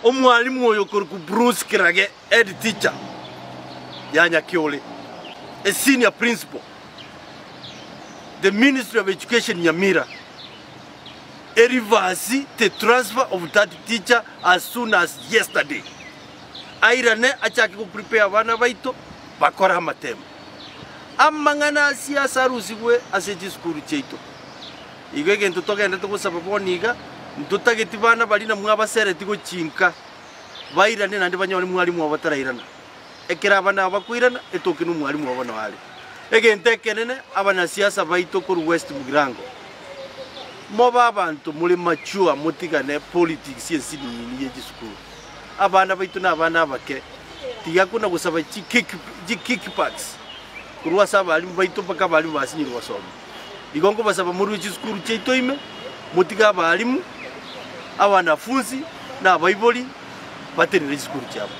Omwalimu oyo okorokwa Bruce Kirage, head teacher ya Nyakiore, a senior principal, the Ministry of Education Nyamira, e reverse the transfer of that teacher as soon as yesterday. Airane achake go prepare abana baito bakore amatemo. Amang'ana a siasa arusigwe ase chisukuru chiaito. Igo egento togenderete gosaba bono iga, ntotageti bana baria namwe abasereti gochinka bairane naende banyore mwalimu obo tarairana. Ekero abana aba bakoirana, etoke nomwalimu obo noo are. Egento ekenene, abanasiasa baito korwa West Mugirango, mobe abanto more mature motigane politics ensinini ye chisukuru. Abana baito nabana abake, tiga kona gosaba chikickbacks korwa ase abalimu baito mpaka abalimu basinyirwe gosoma. Igo nkobasaba morue chisukuru chiaito ime, motige abalimu, abanafunsi, na abaibori batenere chisukuru chiabo.